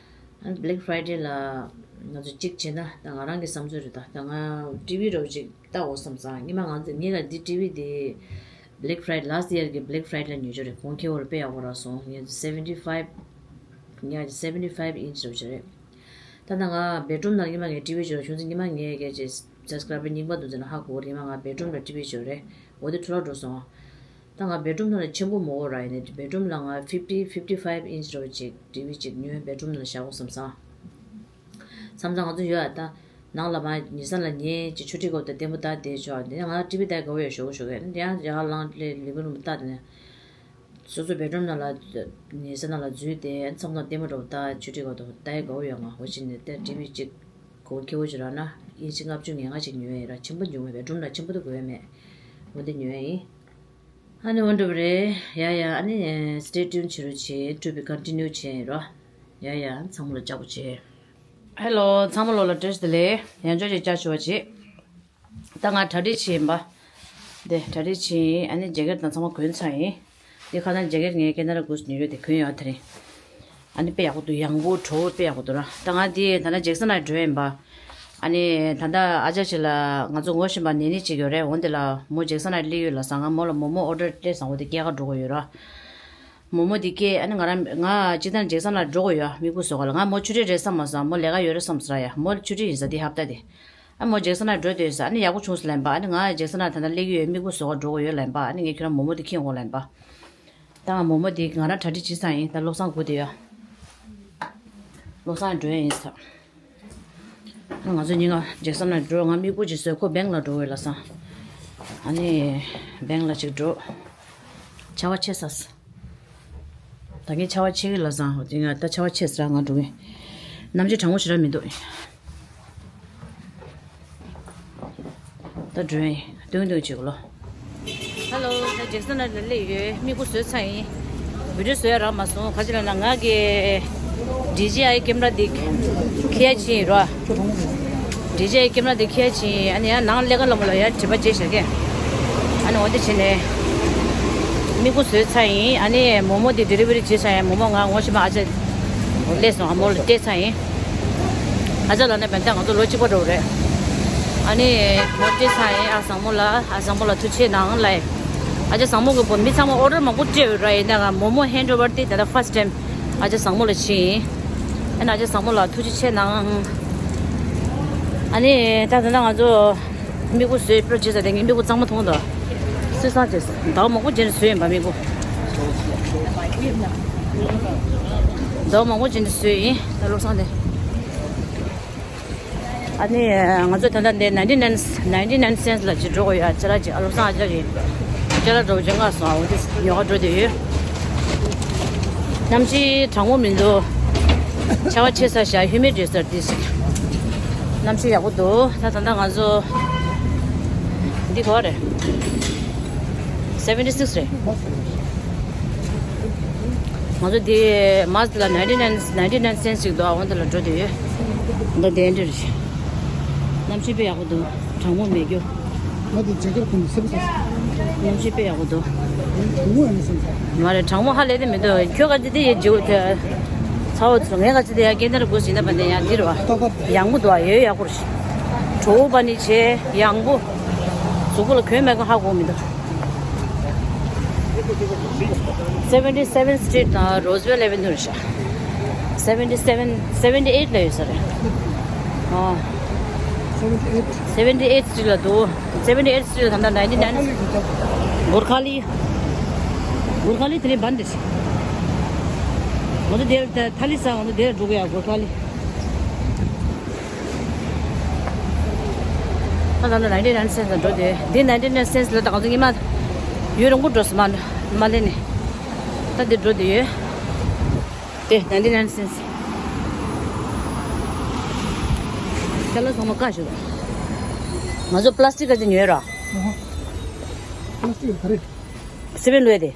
ཨ་ནི་བྷེ་ལེག་ཕ་རའི་ཌེ་ལ་ང་ཚོ་གཅིག་བྱས་ན། ད་ང་རང་གི་བསམ་ཚུལ་རེད། ད་ད་ང་ཊི་ཝི་འདྲ་བོ་ཅིག་ལྟ་འོ་བསམ་སོང་། ཉི་མ་ང་ཚོ་ངེད་ལ་འདི་ཊི་ཝི་འདི་བྷེ་ལེག་ཕ་རའི་ཌེ། ལཱ་སི་ཊི་ཡར་གྱི་བྷེ་ལེག་ཕ་རའི་ཌེ་ལ་ཉོས་ཆོག་རེད། གོང་ཁེ་བོར་དཔེ་ཡག་པོ་རག་སོང་། ངས་སེ་ཝེན་ཊི་ཕའིབ། ངས་སེ་ཝེན་ཊི་ཕའིབ་ཨིན་ཆི་འདྲ་བོ་ཅིག་རེད། ད་ལྟ་ང་བེཌ་རུམ་ནང་ཉི་མ་ངས་ཊི་ཝི་འཇོག་བྱུང་ཙང་། ཉི་མ་ངས་སྐད་ཅིག་སབ་སི་ཀ་རའི་བར་རྙིང་པ་འདུག་ཟེར་ན་ཧ་གོ་གི་རེད། ཉི་མ་ང་བེཌ་རུམ་ལ་ཊི་ཝི་འཇོག་རེད། འོ་དེ་འཕྲོ་བརླག་འགྲོ་སོང་། ད་ང་བེཌ་རུམ་ནང་ལ་ཆེན་པོ་མོ་གོ་ར། ཡིན་ནའི་བེཌ་རུམ་ལ་ང་ཕིབ་ཊི་ཕིབ་ཊི་ཕའིབ་ཨིན་ཆི་འདྲ་བོ་ཅིག་ཊི་ཝི་ཅིག་ཉོས་བེཌ་རུམ་ལ་བཞག་གོ་བསམ་སོང་། བསམ་སོང་། ང་ཚོ་ཡོད་ཨ། ད་ནང་ལ་མར་ཉལ་ས་ལ་ཉལ་ཅིག་ཆུ་ཊི་གོ་ད་ལྟད་མོ་ལྟ་བསྡད་ཆོག་དེ་ང་ཊི་ཝི་ལྟ་དགའ་པོ་ཡོད། ཞོག་གོ་ཞོག་གོ། ཡང་ཡར་ལངས་ལི་ལི་ཝིང་རུམ་ལྟ། དེ་ནས་སོ་སོ་བེཌ་རུམ་ནང་ལ་ཉལ་ས་ནང་ལ་འཛུལ་ཏེ་མཚམས་མཚམས་ལྟད་མོ་འདྲ་བོ་ལྟ། ཆུ་ཊི་གོ་ད་ལྟ་ཡ་དགའ་པོ་ཡོད། ང་འོ་ཅི་ནས་ད་ཊི་ཝི་ཅིག་གོང་ཁེ་བོ་ཅིག་རག་ན་ཨིན་ཆི་ལྔ་བཅུ་ང་ལྔ་ཅིག་ཉོ་ཡ་ཡིན་ར། ཆེན་པོ་ཉོ་མེད། བེཌ་རུམ་ལ་ཆེན་པོ་དེ་དགོས་ཡ་མེད། འོ་དེ་ཉོ་ཡ་ཡིན། ཨ་ནི་འོ་འདྲ་བོ་རེད། ཡ་ཡ། ཨ་ནི་སི་ཊེ་ཊིའུན་བྱེད་རོགས་བྱེད། ཊུ་བི་ཀོན་ཊི་ནིའུ་བྱེད་ཡིན་རོ། ཡ་ཡ། ཚང་མ་ལ་ལྕགས་པོ་བྱེད། ཧེ་ལོ། ཚང་མ་ལོ་ལ་བཀྲ་ཤིས་བདེ་ལེགས། ཡང་བསྐྱར་ཅིག་བཅར་ཆོག་པ་བྱེད། ད་ང་གྲ་སྒྲིག་བྱེད་ཡིན་པ། འདི་གྲ་སྒྲིག་བྱེད་ཡིན། ཨ་ནི་ཇེ་ཀེཊ་དང་ཚང་མ་གོན་ཚར་ཡིན། འདི་ཁ་སང་ཇེ་ཀེཊ་ངས་ཀེ་ན་ཌ་གུ་སི་ཉོས་ཡོད། དེ་གོན་ཡོད་དེ་རིང་། ཨ་ནི་དཔེ་ཡག་པོ་འདུག་ཡང་པོ་བྲོ་བོ་དཔེ་ཡག་པོ་འདུག་ར། ད་ང་འདི་ད་ལྟ་ཇེག་སན་ལ་འགྲོ་ཡིན་པ། ཨ་ནི་ད་ལྟ་ཨ་ཅག་ཅིག་ལ་ང་ཚོ་ངོ་ཤེས་པ་ནེ་ནི་ཅིག་ཡོད་རེད། འོ་འདི་ལ་མོ་ཇེག་སན་ལ་སླེབས་ཡོད་ལབ་སོང་། ང་མོ་ལ་མོག་མོག་ཨོ་ཌར་སླེབས་སོང་། འོ་དེ་སྐྱེལ་ག་འགྲོ་དགོས་ཡོད་ར། མོག་མོག་འདི་སྐྱེལ། ཨ་ནི་ང་རང་ང་སྤྱིར་བཏང་ཇེག་སན་ལ་འགྲོ་དགོས་ཡོད། མིག་དཔེ་བཟོ་ག་ལ། ང་མོ་ཆུ་ཊི་རེད་བསམ་མ་སོང་། མོ་ལས་ཀ་ཡོད་རེད་བསམ་སོང་ར་ཡ། མོ་ཆུ་ཊི་ཡིན་ས་འདི་ཧབ་ཏ་དེ། ཨ་མོ་ཇེག་སན་ལ་འགྲོ་འདོད་ས། ཨ་ནི་ཡག་པོ་བྱུང་སོང་ལབ་ཡིན་པ། ཨ་ནི་ང་ཇེག་སན་ལ་ད་ལྟ་སླེབས་ཀྱི་ཡོད། མིག་དཔེ་བཟོ་ག་འགྲོ་དགོས་ཡོད་ལབ་ཡིན་པ། ཨ་ནི་ངས་ཁྱོད་རང་མོག་མོག་འདི་འཁྱེར་འོང་ལབ་ཡིན་པ། ད་ང་མོག་མོག་འདི་ང་རང་གྲ་སྒྲིག་བྱས་ཚར་ཡིན། ད་བློ་བཟང་སྒུག་བསྡད་ཡོད། བློ་བཟང་འགྲོ་ཡ་ཡིན་ས། ང་ཚོ་གཉིས་ཀ་ཇེག་སན་ལ་འགྲོ། ང་མིག་དཔེ་ཅིག་བཟོས། ཁོ་བེང་ལ་འགྲོ་འོས་ལབ་སོང་། ཨ་ནི་བེང་ལ་ཅིག་འགྲོ། ཆར་པ་ཆད་ཚར་སོང་། ད་ངས་ཆར་པ་ཆད་ཀྱི་ལབ་སོང་། དེ་ང་ད་ཆར་པ་ཆད་ཚར། ང་འགྲོ་གི། གནམ་གཤིས་གྲང་མོ་ཞེ་དྲག་མི་འདུག་ད་འགྲོ་ཡིན། ཏུང་ཏུང་བྱེད་དགོས་ལོ། ཧ་ལོ། ད་ཇེག་སན་ལ་སླེབས་ཡོད། མིག་དཔེ་བཟོས་ཚར་ཡིན། བི་ཌིའོ་བཟོ་ཡ་རག་མ་སོང་། ག་ཅི་ལབ་ན་ང་གི་ཌི་ཇེ་ཨའི་ཀེམ་ར་འདི་འཁྱེར་ཡ་ཕྱིན་ཡིན་རོ། ཌི་ཇེ་ཨའི་ཀེམ་ར་འདི་འཁྱེར་ཡ་ཕྱིན་ཡིན། ཨ་ནི་ཡང་ནང་ཀླད་ཀོར་ལ་མོ་ལ་ཡར་དྲི་མ་བརྗེས་བཞག་གི། ཨ་ནི་འོ་དེ་བྱས་ནས་མིག་དཔེ་བཟོས་ཚར་ཡིན། ཨ་ནི་མོག་མོག་འདི་ཌེ་ལི་ཝ་རི་བྱས་ཚར་ཡིན། མོག་མོག་ང་ངོ་ཤེས་པ་ཨ་ཅག་སླེབས་སོང་། ཨ་མོ་ལ་སྤྲད་ཚར་ཡིན། ཨ་ཅག་ལབ་ན་བན་ད་ང་ཚོ་ལོ་གཅིག་པ་འདྲ་བོ་རེད། ཨ་ནི་མོ་སྤྲད་ཚར་ཡིན། ཨ་བཟང་མོ་ལ། ཨ་བཟང་མོ་ལ་ཐུགས་རྗེ་གནང་ལབ་ཡིན། ཨ་ཅག་བཟང་མོ་གི་བུ་མོ་ཚང་མ་ཨོ་ཌར་མང་པོ་སྤྲད་ཡོད་ར། ཡིན་ནའང་མོ་མོ་ཧེན་ཌི་ཨོ་ཝར་དེ་ད་ལྟ་ཕར་སི་ཊི་ཊའིམ་ཨ་ཅག་བཟང་མོ་ལ་བྱས་ཡིན། ཨ་ནི་ཨ་ཅག་བཟང་མོ་ལ་ཐུགས་རྗེ་ཆེ་གནང་། ཨ་ནི་ད་ད་ལྟ་ང་ཚོ་མི་གུ་བཟོས་པྲོ་བྱས་ཙང་དེ་ངའི་མི་གུ་གཙང་མ་མཐོང་དོ། སུས་སང་བྱས་ཟླ་བ་མང་པོ་རྗེས་ནས་བཟོས་ཡིན་པ། མི་གུ་ཟླ་བ་མང་པོ་རྗེས་ནས་བཟོས་ཡིན། ད་བློ་བཟང་དེ། ཨ་ནི་ང་ཚོ་ད་ལྟ་འདི་ནའིན་ཊི་ནའིན། ནའིན་ཊི་ནའིན་སེན་སི་ལ་ཅིག་འགྲོ་དགོས་ཡོད། ཅ་ལག་ཅིག་ཨ་བློ་བཟང་ཨ་ཅག་གིས་ཅ་ལག་འགྲོ་བ་ཅིག་མངགས་སོང་། འོ་དེ་ཉོ་ག་འགྲོ་བསྡད་ཡོད། གནམ་གཤིས་གྲང་མོ་མི་འདུག་ཆར་པ་ཆེ་ས་ཤག་ཧིའུ་མིཌ་རེད་ཟེར། དེ་གནམ་གཤིས་ཡག་པོ་འདུག་ད་ད་ལྟ་ང་ཚོ་འདི་ག་པར་རེད། སེ་ཝེན་ཊི་སིག་སི་རེད། ང་ཚོ་འདི་མཱ་སི་ལ་ནའིན་ཊི་ནའིན། ནའིན་ཊི་ནའིན་སེན་སི་ཞིག་འདུག་ཨ་འོ་འདི་ལ་འགྲོ་བསྡད་ཡོད། འདི་འདི་འདྲ་རེད། གནམ་གཤིས་དཔེ་ཡག་པོ་འདུག་གྲང་མོ་མེད་རྒྱུ། ང་དེ་ཇེ་ཀེཊ་ཁུར་ནས་སེམས་ས། གནམ་གཤིས་དཔེ་ཡག་པོ་འདུག་གྲང་མོ་ཡང་མི་སེམས་ས། མ་རེད། གྲང་མོ་ཧ་ལས་དེ་མི་འདུག་ཁྱོད་ག་ཅི་དེ་ཡེ་བྱེད་དགོས་དེ། ཚ་བོ་ཚོ་ངས་ག་ཅི་དེ་ཡང་སྐད་ནར་དགོས་ཟིན་ན་པ་ནས་ཡང་འདིར་བ། ཡག་པོ་འདུག་ཨ་ཡོད་ཡག་པོ་རེད། བྲོ་བོ་པ་ནི་བྱས་ཡག་པོ། གཟུགས་པོ་ལ་གོན་མེད་ཀ་ཧ་གོ་མི་འདུག་སེ་ཝེན་ཊི་སེ་ཝེན་སི་ཊི་རིཊ་དང་རོ་སི་ཝེལ་ཨེ་ཝེ་ནིའུ་རེད་ཤག་སེ་ཝེན་ཊི་སེ་ཝེན། སེ་ཝེན་ཊི་ཨེཊ་ལ་ཡོད་ས་རེད། ཨ། སེ་ཝེན་ཊི་ཨེཊ། སེ་ཝེན་ཊི་ཨེཊ་སི་ཊི་རིཊ་ལ་འདུག་སེ་ཝེན་ཊི་ཨེཊ་སི་ཊི་རིཊ་ལ་ད་ལྟ་ནའིན་ཊི་ནའིན། གོར་ཁ་ལི། གོར་ཁ་ལི་དེ་ནས་བན་དེ་ཤག་ང་ཚོ་དེར་ཐ་ལི་ས་ང་ཚོ་དེར་འགྲོ་གི་ཡ། གོར་ཁ་ལི། ད་ད་ལྟ་ནའིན་ཊི་ནའིན་སེན་སི་ལ་འགྲོ་དེ། འདི་ནའིན་ཊི་ནའིན་སེན་སི་ལ་ད་ང་ཚོ་ཉི་མ་ཡུན་རིང་པོ་འགྲོ་སོང་མ་མ་ལེན་ནས། ད་འདི་འགྲོ་དེ་ཡོད། དེ་ནའིན་ཊི་ནའིན་སེན་སི། ཅ་ལག་ཚང་མ་བཀག་ཞོག་ང་ཚོ་པ་ལ་སི་ཊིག་ག་ཅིག་ཉོས་ར། ཨ་ཧ། པ་ལ་སི་ཊིག་ག་རེ། སེ་ཝེན་ལོས་དེ།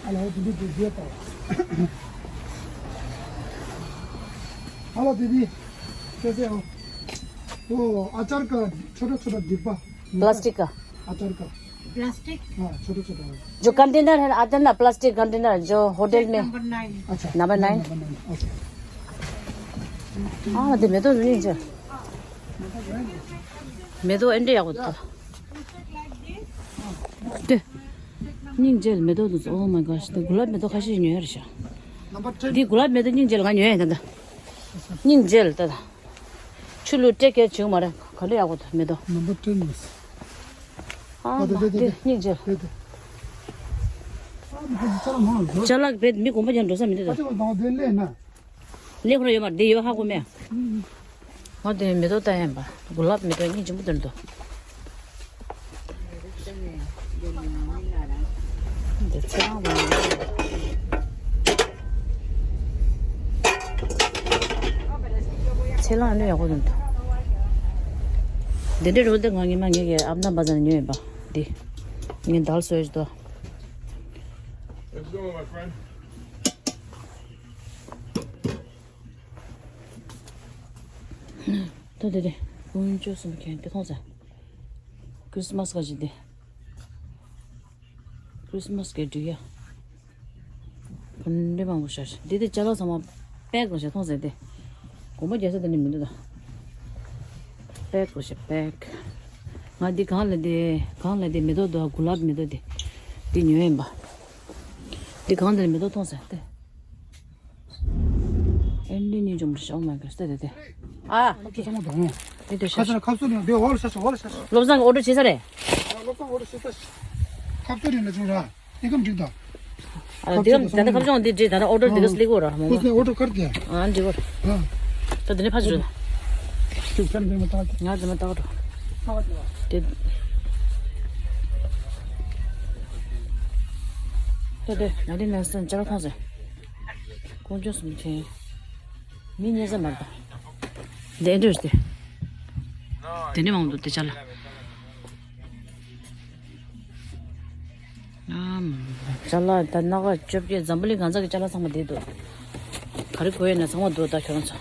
हेलो दीदी, दीदी। हेलो दीदी, कैसे हो? वो अचार का छोटा छोटा डिब्बा मिलता है? प्लास्टिक का। अचार का। प्लास्टिक? हाँ, छोटा छोटा। जो कंटेनर है, आता है ना, प्लास्टिक कंटेनर, जो होटल में। Number nine. अच्छा, number nine. Number nine, okay. हाँ, दे, मैं तो नहीं जा। མེ་ཏོག་ཨེ་འདྲ་ཡག་པོ་འདུག་དེ། སྙིང་རྗེ་ལ་མེ་ཏོག་འདུག Oh my gosh. དེ་གུ་ལབ་མེ་ཏོག་ཁ་ཤས་ཉོས་རེད་ཤག་འདི་གུ་ལབ་མེ་ཏོག་སྙིང་རྗེ་ལ་ང་ཉོས་ཡིན་ད་ལྟ། སྙིང་རྗེ་ལ་ད་ད། ཆུ་ལུད་སྤྲད་སྐད་བྱུང་མ་རེད། ག་འདྲ་ཡག་པོ་འདུག་མེ་ཏོག་ནམ་པར་ཊེན་མ་སི། ཨ་ཨ་དེ་མ་དེ་དེ་དེ། སྙིང་རྗེ་ལ། དེ་དེ། ཨ་མ་ཧ་ཅང་ལ་མང་ལ། ཅ་ལག་བེད་མི་དགོངས་པ་ཀྱང་འགྲོ་ས་མི་འདུག་ད། ཨ་ཅག་དང་དེ་ལས་ན། ལེགས་ར་ཡོད་མ་རེད། འདི་ཡོད་ཧ་གོ་མེད། ང་དེ་མེ་ཏོག་ལྟ་ཡན་པ། གུ་ལབ་མེ་ཏོག་སྙིང་རྗེ་མོ་དེར་འདུག་འདི་ཚེ་རང་ལ། ཚེ་རང་ནི་ཡག་པོ་དེར་འདུག་འདི་འདྲའི་རོལ་དེ་ང་ངེད་མ་ངེད་ཀྱི་ཨབ་ན་བ་ཟ་ནས་ཉོས་ཡིན་པ། འདི། ངས་འདལ་སོས་དོ། Let's go, my friend. ད་དེ་དེ། དཀོན་མཆོག་གསུམ་མཁྱེན། དེ་མཐོང་ཚེ། ཁྲིས་མས་ག་ཅི་དེ། ཁྲིས་མས་གི་འབྲི་ཡ། ག་འདྲ་མང་པོ་ཤར། འདི་དེ་ཅ་ལག་ཚང་མ་པེག་རེད་ཤག་མཐོང་ཚེ་དེ། གོང་མ་རྒྱལ་ས་དེ་ནི་མི་འདུག་ད། པེག་རེད་ཤག་པེག་ང་འདི་གང་ལ་དེ། གང་ལ་དེ་མེ་ཏོག་འདུག་གུ་ལབ་མེ་ཏོག་དེ། དེ་ཉོས་ཡིན་པ། འདི་གང་དེ་ལ་མེ་ཏོག་མཐོང་ཚེ་དེ། ཨེ་འདི་གཉིས་ཅུང་མི་ཤོག་མ་གི་སྟེ་དེ་དེ། ཨ། ཁ་ཚང་མ་དང་། དེ་དེ་ཤ། ཁ་ཚང་ཁ་ཚུར་ནས་དེ་འོག་ལ་ཤ་ཤ་འོག་ལ་ཤ་ཤ། བློ་བཟང་གི་ཨོ་ཌར་བྱེད་ས་རེད། ཨ་བློ་བཟང་ཨོ་ཌར་བྱེད་ས་ཤ། ཁ་ཚུར་ནས་ལ་བྱུང་ར། དེ་གམ་འགྲིག་ད། ཨ་དེ་གམ་ད་ནི་ཁ་བྱུང་འདི་འགྲིག་ད་ནི་ཨོ་ཌར་དེ་ག་སླེབས་གོ་ར་མོ་མོ། ཁོ་ཚོས་ཨོ་ཌར་ཁར་དེ། ཨ་འགྲིག་གོ་ར། ཨ། ད་དེ་ནས་ཕ་ཚུར་ར། ཅུག་ཅམ་དེ་མ་ཏག་ང་དེ་མ་ཏག་ར། དེ། ད་དེ་ང་དེ་ནས་སོང་ཅ་ལག་མཐོང་ཟེར། དཀོན་མཆོག་གསུམ་མཁྱེན། མི་རྙེད་ས་མ་རེད་ད། དེ་འདྲ་རེད་དེ། དེ་ནས་མང་དུ་དེ་ཅ་ལག་ཨ་མ། ཅ་ལག་ད་སྣ་ཁ་བཅོ་བརྒྱད། འཛམ་བུ་གླིང་གང་ས་གི་ཅ་ལག་ཚང་མ་དེ་འདུག་ག་རེ་དགོས་ཡོད་ན་ཚང་མ་འདུག་ད་ཁྱོད་རང་ཚོ།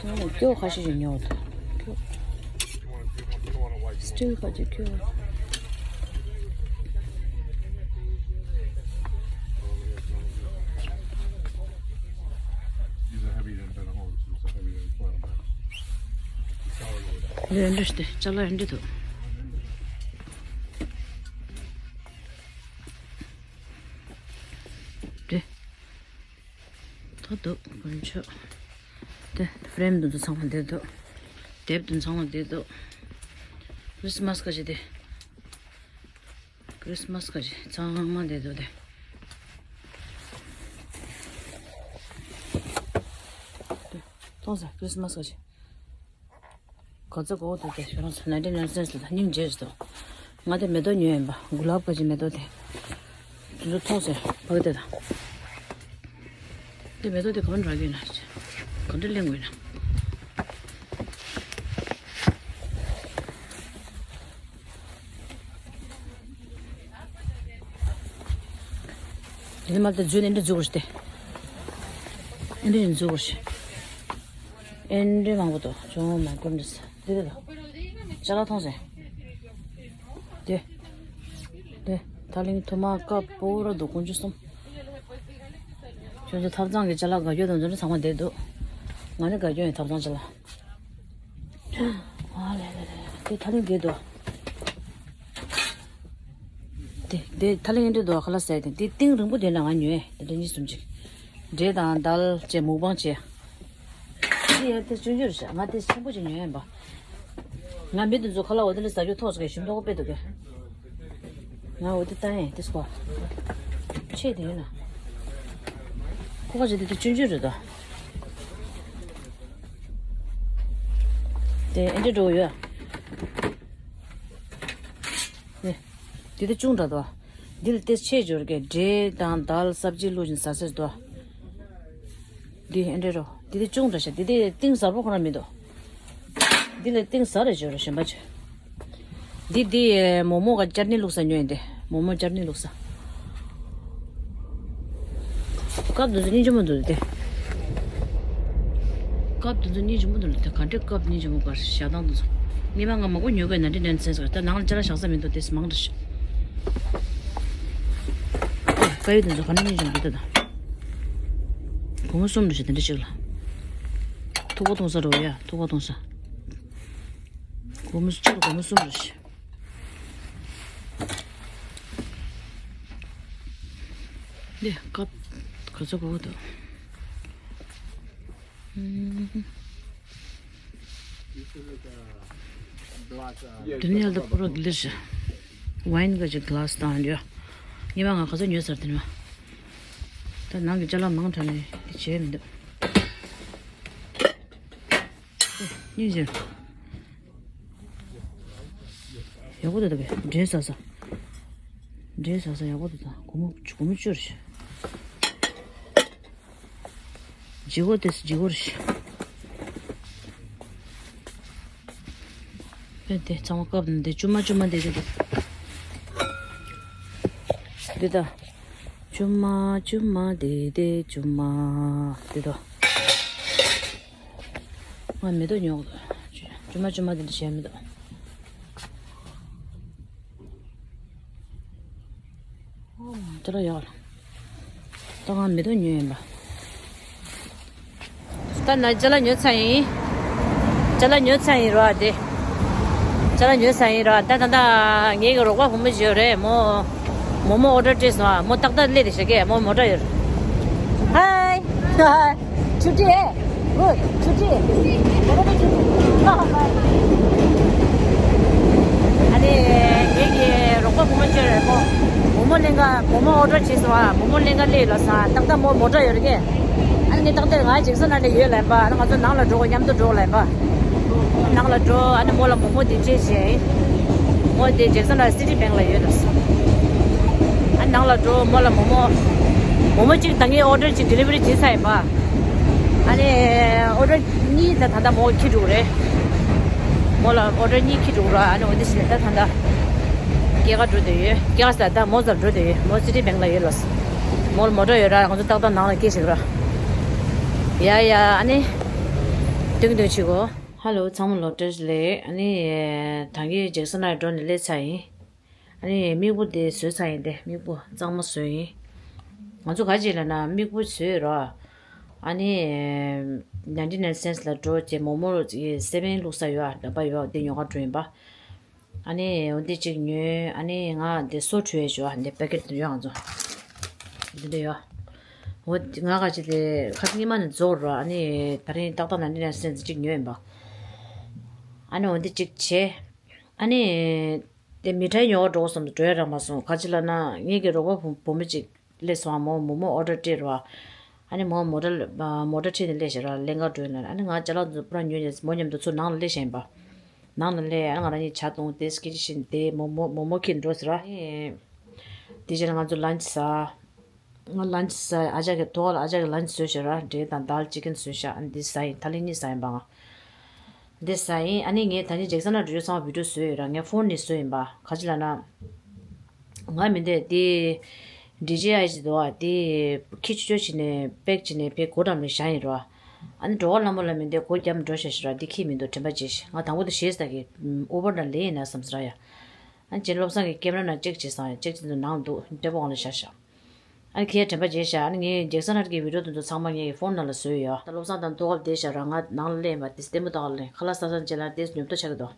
ཨོ། སྐྱོ་ཁ་ཤས་ཤིག་ཉོ་འདུག་སྐྱོ། སི་ཊིལ་ཁ་ཅིག་སྐྱོ། These are heavier than better homes. These are heavier than twelve. འདི་འདྲ་ཞིག་དེ་ཅ་ལག་འདི་འདུག་དེ། ད་འདུག་དཀོན་མཆོག་དེ་ཕྲེམ་འདི་ཚོ་ཚང་མ་འདིར་འདུག་དེབ་འདི་ཚང་མ་འདིར་འདུག་ཁྲིས་མས་ཁ་ཤས་དེ། ཁྲིས་མས་ཁ་ཤས་ཚང་མ་འདིར་འདུག་དེ། མཐོང་ས། ཁྲིས་མས་ཁ་ཤས། ག་ཚོད་གོ་འདུག་དེ་ཁྱོད་རང་ཚོ་ནན་ཏན་ནན་སེམས་སུ་དང་སྙིང་རྗེ་ཞིག་འདུག་ང་དེ་མེ་ཏོག་ཉོས་ཡིན་པ། གུ་ལབ་ག་ཅིག་མེ་ཏོག་དེ། དེ་ཚོ་མཐོང་ཟེར་བག་དེ་དང་། དེ་མེ་ཏོག་དེ་ག་པར་རག་གི་ཡོད་ན། ག་འདྲ་ལེན་དགོས་ཡིན་ན། དེ་མ་དེ་རྫུན་ཨེ་འདྲ་འཛུགས་རེད་དེ། ཨེ་འདྲ་འཛུགས་རེད། ཨེ་འདྲ་མང་པོ་འདུག་ཅུང་མ་ཀུན་འདྲ་ས། འདི་རེད་ལ། ཅ་ལག་མཐོང་ཟེར། དེ། དེ། ཐག་རིང་ཐུར་མ་ཀབ་པོ་ར་འདུག་དཀོན་མཆོག་གསུམ། ཁྱོད་ཚོ་ཐབ་ཚང་གི་ཅ་ལག་དགའ་སྐྱོ་དང་འདི་འདྲ་ཚང་མ་བསྡད་འདུག་ང་ནི་དགའ་སྐྱོ་ཡིན་ཐབ་ཚང་ཅ་ལག་ཨ་ལེ་ལེ་ལེ། དེ་ཐག་རིང་བསྡད་འདུག་དེ་དེ་ཐག་རིང་འདྲ་འདུག་ཁ་ལག་ཟས་དེ། དེ་གཏིང་རིང་པོ་དེ་ན་ང་ཉོས་དེ་འདྲ་གཉིས་གསུམ་ཅིག་འབྲས་དང་དལ་བྱས་མུག་པང་བྱས། དེ་ཡ་དེ་ཆུང་ཆུང་རེད་ཤག་ང་དེ་ཆེན་པོ་ཅིག་ཉོས་ཡིན་པ། ང་མི་དེ་ཚོ་ཁ་ལག་འོ་དེ་འདྲ་ཟ་རྒྱུ་ཐོག་ཟ་གི་ཞིམ་མདོག་དཔེ་འདུག་གི་ང་འོ་དེ་ལྟ་ཡིན་དེ་སྐོར། ཆེ་དེ་ཡོད་ན། ཁོ་ཁ་ཅིག་དེ་དེ་ཆུང་ཆུང་རེད་དོ། དེ་ཨེ་འདྲ་འགྲོ་ཡོད། ནི། དེ་དེ་ཆུང་དྲགས་དོ། འདི་ལ་དེ་ཆེ་འབྱོར་གི་འབྲས་དང་དལ་སབ་ཇི་བླུགས་བཞིན་ཟ་ཟེར་དོ། འདི་ཨེ་འདྲ་རོ། འདི་དེ་ཆུང་དྲགས་ཤག་འདི་དེ་གཏིང་ཟབ་པོ་ཁོ་རང་མི་འདུག་འདི་ལས་གཏིང་ཟབ་རེ་འབྱོར་རོ་གཞན་པ་ཆོས། འདི་འདི་མོག་མོག་ག་ཅར་ནི་བླུགས་ས་ཉོས་ཡིན་ཏེ། མོག་མོག་ཅར་ནི་བླུགས་ས། ཀབ་འདི་ཚོ་སྙིང་རྗེ་མོ་འདུག་སྟེ། ཀབ་འདི་ཚོ་སྙིང་རྗེ་མོ་འདུག་སྟེ། ག་འདྲའི་ཀབ་སྙིང་རྗེ་མོ་ག་རེ་བཞག་སྟངས་འདི་ཚོ། སྔོན་མ་ང་མང་པོ་ཉོ་དགོས་ན་འདྲི་འདྲ་མཚན་ཟེར། ད་ནང་ལ་ཅ་ལག་བཞག་ས་མི་འདུག་སྟེ་མང་དྲགས་ཤག་དཀར་ཡོལ་འདི་ཚོ་ག་འདྲ་སྙིང་རྗེ་མོ་འདུག་ད་ད། སྒོར་མོ་གསུམ་འདྲ་ཞིག་དེ་འདྲ་ཅིག་ལ། ཐུག་པ་གཏོང་ས་འགྲོ་ཡ། ཐུག་པ་གཏོང་ས། སྒོར་མོ་གཅིག་ལ་སྒོར་མོ་གསུམ་འདྲ་ཞིག་འདི་ཀབ་ག་ཚོད་དགོས་འདུག་དེ་ནས་ཡར་ལ་པུ་ར་གི་ལིར་ཤ། ཝའིན་ག་ཅིག་གླ་སི་དང་འདྲ། ཉི་མ་ང་ག་ཚོད་ཉོས་ཚར་དེ་ནས་མ། ད་ནང་གི་ཅ་ལག་མང་དྲགས་ནས་དེ་བྱས་མི་འདུག་སྙིང་རྗེ། ཡག་པོ་འདུག་ད་བས་འབྲས་ཟ་ས། འབྲས་ཟ་ས་ཡག་པོ་འདུག་ད་སྒོར་མོ་སྒོར་མོ་བཅུ་རེད་ཤག་ལྗིད་ཁོག་དེ་ལྗིད་ཁོག་རེད་ཤག་ཨེ་དེ་ཚང་མ་བཀབ་ནས་དེ་ཆུ་མ་ཆུ་མ་དེ་དེ་དེ། འདི་ད། ཆུ་མ་ཆུ་མ་དེ་དེ་ཆུ་མ་དེ་ད། ང་མེ་ཏོག་ཉོ། ཆུ་མ་ཆུ་མ་དེ་འདྲ་བྱས་མི་འདུག་ཨོ་མ་ཅ་ལག་ཡག་ལ། ད་ང་མེ་ཏོག་ཉོས་ཡིན་པ། ད་ན་ཅ་ལག་ཉོས་ཚར་ཡིན། ཅ་ལག་ཉོས་ཚར་ཡིན་རོ་ཨ་དེ། ཅ་ལག་ཉོས་ཚར་ཡིན་རོ་ཨ། ད་ད་ད་ངེད་ཀྱི་རོགས་པ་བུ་མོ་ཞིག་ཡོད་རེད་མོ། མོ་མོ་ཨོ་ཌར་སྤྲད་སོང་ཨ། མོ་ཏག་ཏག་སླེབས་ཏེ་བཞག་གས། མོ་མོ་ཊ་ཡོད། ཧའི། ཧའི། ཆུ་ཊི་ཨེ། གུཌ། ཆུ་ཊི། ཆུ་ཊི། ཨ་ནི་ངེད་ཀྱི་རོགས་པ་བུ་མོ་ཅོ་རེད་མོ། མོ་མོ་ལེན་ག་མོ་མོ་ཨོ་ཌར་བྱས་སོང་ཨ། མོ་མོ་ལེན་ག་སླེབས་ལ་ས་ཏག་ཏག་མོ་མོ་ཊ་ཡོད་རེད་གས། ཨ་ནི་ཏག་ཏག་ང་ཇེག་སན་ལ་ཡོད་ལབ་པ། ཨ་ནི་ང་ཚོ་ནང་ལ་འགྲོ་མཉམ་དུ་འགྲོ་ལབ་པ། ནང་ལ་འགྲོ། ཨ་ནི་མོ་ལ་མོ་མོ་དེ་ཅེས་བྱས། མོ་དེ་ཇེག་སན་ལ་སི་ཊི་བེང་ལ་ཡོད་ལ། ཨ་ནི་ནང་ལ་འགྲོ། མོ་ལ་མོ་མོ། མོ་མོ་གཅིག་ད་ངས་ཨོ་ཌར་གཅིག་ཌི་ལི་ཝ་རི་བྱས་ཚར་ཡིན་པ། ཨ་ནི་ཨོ་ཌར་གཉིས་ད་ད་ལྟ་མོ་འཁྱེར་འགྲོ་གི་རེད། མོ་ལ་ཨོ་ཌར་གཉིས་འཁྱེར་འགྲོ་གི་ར། ཨ་ནི་འོ་དེ་བྱས་ད་ད་ལྟ་སྐྱེལ་ག་འགྲོ་བསྡད་ཡོད། སྐྱེལ་ག་ཟེར་ད་མོ་ཚོ་འགྲོ་བསྡད་ཡོད། མོ་སི་ཊི་བེང་ལ་ཡོད་ལ། མོ་ལ་མོ་ཊ་ཡོད་ར། ང་ཚོ་ཏག་ཏག་ནང་ལ་སྐྱེལ་བཞག་ར། ཡ་ཡ། ཨ་ནི་ཏུང་ཏུང་བྱེད་གོ། ཧ་ལོ། ཚང་མ་ལོ་བཀྲ་ཤིས་བདེ་ལེགས། ཨ་ནི་ད་གིན་ཇེག་སན་ལ་འགྲོ་ནས་སླེབས་ཚར་ཡིན། ཨ་ནི་མིག་སྤུ་དེ་བཟོས་ཚར་ཡིན་ཏེ། མིག་སྤུ་གཙང་མ་བཟོས་ཡིན། ང་ཚོ་ག་ཅིག་ལབ་ན་མིག་སྤུ་བཟོས་ར། ཨ་ནི་ནའིན་ཊི་ནའིན་སེན་སི་ལ་འགྲོ་བྱས་མོག་མོག་སེ་བེན་བླུགས་ས་ཡོད་ཨ། ཌ་པ་ཡོད་ཨ། དེ་ཉོ་ག་འགྲོ་ཡིན་པ། ཨ་ནི་འོ་འདི་གཅིག་ཉོས། ཨ་ནི་ང་འདི་སོ་བྲུས་ཡས་ཞུ་ཨ། འདི་པེ་ཀེ་ཊི་ཡོད་ང་ཚོ། འདི་འདྲ་ཡོད། འོ་ང་ག་ཅི་དེ་ཁ་སང་ཉི་མ་ནས་རྫོགས་ར། ཨ་ནི་ད་རིང་ཏག་ཏག་ནའིན་ཊི་ནའིན་སེན་སི་གཅིག་ཉོས་ཡིན་པ། ཨ་ནི་འོ་འདི་གཅིག་བྱས། ཨ་ནི་དེ་མི་ཊའི་ཉོ་ག་འགྲོ་བསམ་དུ་འགྲོ་ཡ་རག་མ་སོང་། ག་ཅི་ལབ་ན་ངེད་ཀྱི་རོགས་པ་བུ་བུ་མོ་གཅིག་སླེབས་སོང་ཨ། མོ་མོག་མོག་ཨོ་ཌར་སྤྲད་ར། ཨ་ནི་མོ་མོ་ཊ་མོ་ཊ་ཁྲིད་ནས་སླེབས་ཤག་ར། ལེན་ག་འགྲོ་ཡིན་ལབ། ཨ་ནི་ང་ཅ་ལག་ཚོ་པུ་ར་ཉོས་ནས་མོ་མཉམ་དུ་ཚུར་ནང་ལ་སླེབས་ཤག་ཡིན་པ། ནང་ལ་སླེབས། ཨ་ང་རང་གཉིས་ཇ་བཏུང་། དེ་སྐད་ཆ་བཤད་དེ་མོ་མོ་མོག་མོག་ཁྱེར་འགྲོ་ཟེར་ར། ཨ་ནི་དེ་རྗེས་ལ་ང་ཚོ་ལན་ཆི་ཟ། ང་ལན་ཆི་ཟ། ཨ་ཅག་གིས་ཐོག་ལ་ཨ་ཅག་གིས་ལན་ཆི་བཟོས་ཤག་ར། འབྲས་དང་དཱལ་ཅི་ཀན་བཟོས་ཤག། ཨ་ནི་འདི་ཟ་ཡིན། ཐ་ལི་གཉིས་ཟ་ཡིན་པ་ང་། འདི་ཟ་ཡིན། ཨ་ནི་ངས་ད་ནི་ཇེག་སན་ལ་འགྲོ་རྒྱུ་ཚང་མ་བི་ཌི་ཡོ་བཟོས་ཡོད་ར། ངས་ཕོན་ནས་བཟོས་ཡིན་པ། ག་ཅི་ལབ་ན། ང་མི་འདོད་དེ། ཌི་ཇེ་ཨའི་ཅིག་འདུག་ཨ། དེ་ཁྱི་ཆུ་ཆུ་བྱས་ནས་པེག་བྱས་ནས་ཕའི་སྒོ་འགྲམ་ལ་བཞག་ཡིན་ར། ཨ་ནི་འགྲོ་བ་ལྷ་མོ་ལ་མི་འདོད་སྒོ་རྒྱབ་འགྲོ་ཤག་ཤག་ར། དེ་ཁྱི་མི་འདུག་དྲན་པ་བརྗེད་ཤག། ང་དང་པོ་དེ་ཞེད་སྡང་གིས་ཨུ་བར་ན་ལེན་ཡིན་ན་བསམ་ཟེར་ར་ཡ། ཨ་ནི་རྗེས་བློ་བཟང་གིས་ཀེམ་ར་ནང་ཅེག་བྱས་སོང་ཡ། ཅེག་བྱས་དུས་ནང་འདུག་ཊེབ་ལ་བཞག་ཤག། ཨ་ནི་ཁྱེད་དྲན་པ་བརྗེད་ཤག། ཨ་ནི་ངས་ཇེག་སན་ལགས་ཀྱི་བི་ཌི་ཡོ་དེ་ཚོ་ཚང་མ་ངའི་ཕོན་ནང་ལ་བཟོས་ཡོད། ད་བློ་བཟང་དང་ཐོག་ཁར་བསྡད་ཤག་ར། ང་ནང་ལ་སླེབས་པ་དེ་ལྟད་མོ་ལྟ་ག་སླེབས། ཁ་ལག་ཟ་ཚར་རྗེས་ལ་དེ་ཉོབ་ཏོ་ཆགས་ཀྱི་འདུག།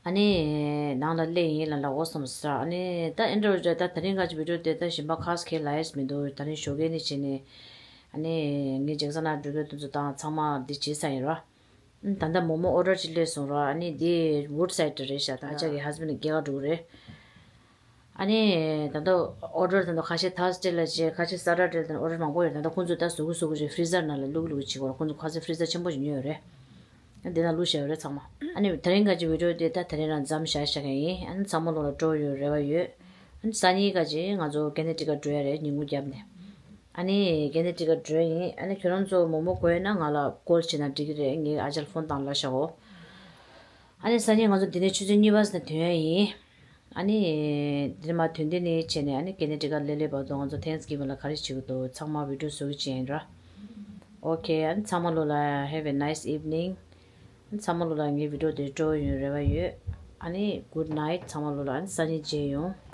ཨ་ནི་ནང་ལ་སླེབས་ཡིན་ལབ་ལ་འོ་བསམ་ས། ཨ་ནི་ད་ཨེ་འདྲ་བོ་ད་ད་རིང་ཁ་ཅིག་བི་ཌི་ཡོ་དེ་ད་གཞན་པ་ཁ་ཁས་ལ་ཡས་མི་འདུག། ད་རིང་ཞོགས་ཀས་ནས་བྱས་ནས། ཨ་ནི་ངས་ཇེག་སན་ལ་འགྲོ་རྒྱུ་དེ་ཚོ་དང་ཚང་མ་འདི་བྱས་ཚར་ཡིན་ར། ད་ལྟ་མོག་མོག་ཨོ་ཌར་ཅིག་སླེབས་སོང་ར། ཨ་ནི་འདི་Woodside་རེད་ཤག། ད་ཨ་ཅག་གི་ཧས་བྷེན་ཌི་སྐྱེས་སྐར་འགྲོ་གི་རེད། ཨ་ནི་ད་ལྟ་ཨོ་ཌར་ད་ལྟ་ཁ་ཤས་ཐར་སི་ཌེ་ལ་བྱས། ཁ་ཤས་སེ་ཊར་ཌེ་ལ་བྱས། ཨོ་ཌར་མང་པོ་ཡོད། ད་ལྟ་ཁོང་ཚོས་ད་བཟོ་གི་བཟོ་གི་རེད། ཕི་རི་ཛར་ནང་ལ་བླུག་བླུག་བྱེད་དགོས་ར། ཁོང་ཚོ་ཁ་སང་ཕི་རི་ཛར་ཆེན་པོ་ཞིག་ཉོས་ཡོད་རེད། ཨ་འདི་ནང་བླུགས་བཞག་ཡོད་རེད་ཚང་མ། ཨ་ནི་དེ་རིང་ཁ་ཅིག་བི་ཌི་ཡོ་དེ་ད་དེ་རིང་རང་མཚམས་བཞག་བཞག་གི་ཡིན། ཨ་ནི་ཚང་མ་ལོག་ལ་སྤྲོ་ཡོང་རེ་བ་ཡོད། ཨ་ནི་སང་ཉིན་ཁ་ཅིག་ང་ཚོ་ཀེ་ནེ་ཊི་ཀཊ་འགྲོ་ཡ་རེད། ཉིན་གུང་རྒྱབ་ནས། ཨ་ནི་ཀེ་ནེ་ཊི་ཀཊ་འགྲོ་ཡ་ཡིན། ཨ་ནི་ཁྱོད་རང་ཚོ་མོག་མོག་དགོས་ན་ང་ལ་ཀོལ་བྱས་ན་འགྲིག་གི་རེད། ངས་ཨ་ཅག་ལ་ཕོན་བཏང་ལབ་བཞག་གོ། ཨ་ནི་སང་ཉིན་ང་ཚོ་འདི་ནས་ཆུ་ཚོད་གཉིས་པ་ཙམ་ཐོན་ཡ་ཡིན། ཨ་ནི་འདི་ནས་མར་ཐོན་དེ་ནས་བྱས་ནས། ཨ་ནི་ཀེ་ནེ་ཊི་ཀཊ་སླེབས་སླེབས་བར་དུ་ང་ཚོ་ཐེངས་གིབ་ལ་ག་རེ་བྱེད་ཀྱི་འདུག། ཚང་མ་བི་ཌི་ཡོ་བཟོ་གི་བྱས་ཡིན་ར། ཨོ་ཁེ། ཨ་ནི་ཚང་མ་ལོ་ལ་have a nice evening། ཨ་ནི་ཚང་མ་ལོ་ལ་ངའི་བི་ཌི་ཡོ་དེ་སྤྲོ་ཡོང་རེ་བ་ཡོད། ཨ་ནི་good night ཚང་མ་ལོ་ལ། ཨ་ནི་སང་ཉིན་མཇལ་ཡོང་།